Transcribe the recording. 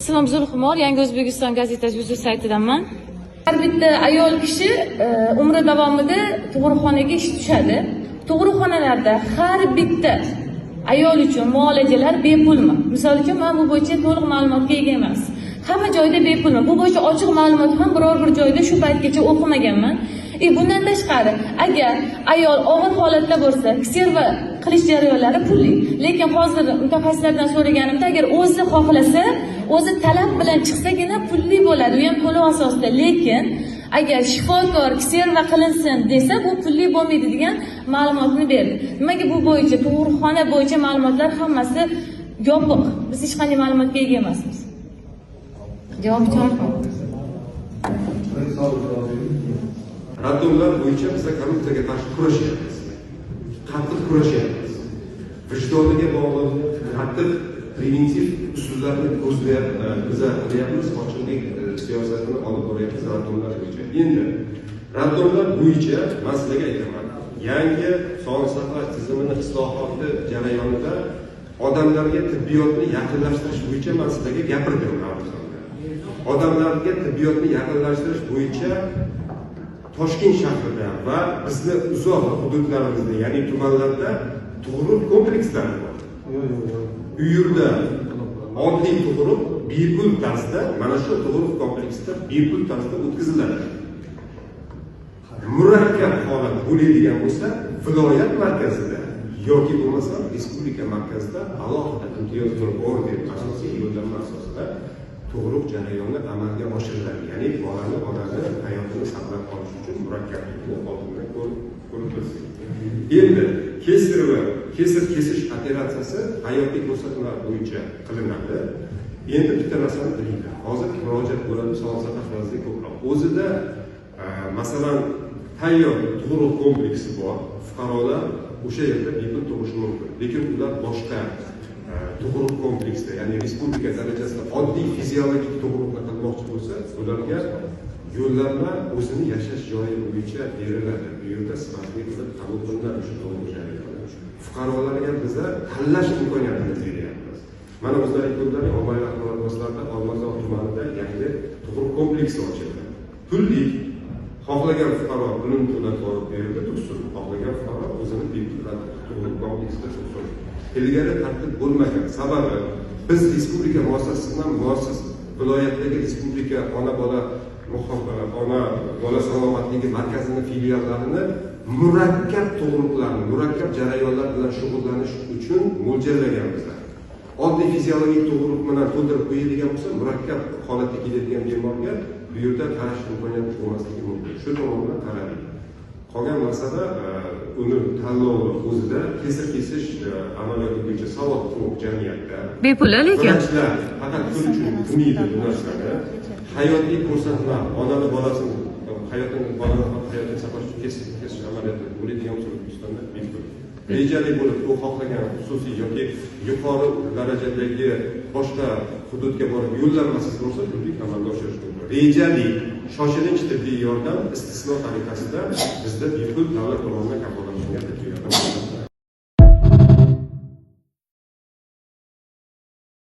Ismim Zulxumor, Yangi O'zbekiston gazetasi YouTube saytidanman. Har bitta ayol kishi umri davomida tug'ruqxonaga ish tushadi. Tug'ruqxonalarda har bitta ayol uchun muolajalar bepulmi? Misol uchun, men bu bo'yicha to'liq ma'lumotga ega emas. Hamma joyda bepulmi? Bu bo'yicha ochiq ma'lumot ham biror bir joyda shu paytgacha o'qimaganman. Bundan tashqari, agar ayol og'ir holatda bo'lsa, кесарево qilish jarayonlari pulli. Lekin hozir mutaxassislardan so'raganimda, agar o'zi xohlasa, o'zi talab bilan chiqsagina pulli bo'ladi. U ham to'lov asosida. Lekin agar shifokor кесарево qilinsin desa, bu pulli bo'lmaydi degan ma'lumotni berdi. Nimaga bu bo'yicha, tug'ruqxona bo'yicha ma'lumotlar hammasi yopiq? Biz hech qanday ma'lumotga ega emasmiz. Javob uchun rahmat. Birinchi savol javob bering. Роддом lar bo'yicha biza korrupsiyaga qarshi kurashyapmiz. Qattiq kurashyapmiz. Vijdoniga bog'liq qattiq preventiv usullarni ko'zlayap biza qilyapmiz, ochiqlik siyosatini olib boryapmiz роддом lar bo'yicha. Endi роддом lar bo'yicha man sizlarga aytaman. Yangi sog'liqni saqlash tizimini islohoti jarayonida odamlarga tibbiyotni yaqinlashtirish bo'yicha man sizlarga gapirdim mavzumda. Odamlarga tibbiyotni yaqinlashtirish bo'yicha Toshkent shahrida va bizni uzoq hududlarimizda, ya'ni tumanlarda tug'ruq komplekslari bor. Yo'q, yo'q, yo'q. U yerda oddiy tug'ruq bepul tarzda, mana shu tug'ruq kompleksida bepul tarzda o'tkaziladi. Murakkab holat bo'ladigan bo'lsa, viloyat markazida yoki bo'lmasa respublika markazida alohida imtiyozli order asosiy yo'llanma asosida tug'ruq jarayoni amalga oshiriladi. Ya'ni bolani, onani hayotini saqlab qolish uchun murakkablikni oldindan ko'rib tursin. Endi кесарево, kesir kesish operatsiyasi hayotiy ko'rsatmalar bo'yicha qilinadi. Endi bitta narsani bilinglar. Hozir murojaat bo'ladi sog'liqni saqlash vazirligi ko'proq. O'zida masalan, tayyor tug'ruq kompleksi bor. Fuqarolar o'sha yerda bepul tug'ishi mumkin. Lekin ular boshqa tug'ruq kompleksida, ya'ni respublika darajasida oddiy fiziologik tug'ruqni qilmoqchi bo'lsa, ularga yo'llanma o'zini yashash joyi bo'yicha beriladi. Bu yerda sifatli qilib qabul qilinadi shu tug'ruq jarayoni. Fuqarolarga biza tanlash imkoniyatini beryapmiz. Mana o'zlaring ko'rdilaring, ommaviy axborot vositalarida Olmazor tumanida yangi tug'ruq kompleksi ochildi. Pullik, xohlagan fuqaro pulini to'lab borib bu yerda tug'sin, xohlagan fuqaro o'zini bepul tug'ruq kompleksida tug'sin. Ilgari tartib bo'lmagan. Sababi biz respublika muassasasidan muassas viloyatdagi respublika ona bola salomatligi markazini filiallarini murakkab tug'ruqlarni, murakkab jarayonlar bilan shug'ullanish uchun mo'ljallaganmiz. Oddiy fiziologik tug'ruq bilan to'ldirib qo'yadigan bo'lsa, murakkab holatda keladigan bemorga bu yerda qarash imkoniyati bo'lmasligi mumkin. Shu tomondan qaradik. Qolgan masala uni tanlovi o'zida, kesir kesish amaliyoti bo'yicha savod yo'q jamiyatda. Bepul, lekin. Vrachlar faqat pul uchun qilmaydi bu narsani. Hayotiy ko'rsatma, onani bolasini hayotini, bolani hayotini saqlash uchun kesir kesish amaliyoti bo'ladigan bo'lsa, O'zbekistonda bepul. Rejali bo'lib, u xohlagan xususiy yoki yuqori darajadagi boshqa hududga borib yo'llanmasiz bo'lsa, pullik amalga oshirish mumkin. Rejali shoshilinch tibbiy yordam istisno tariqasida bizda bepul, davlat tomonidan kafolatlangan tibbiy yordam.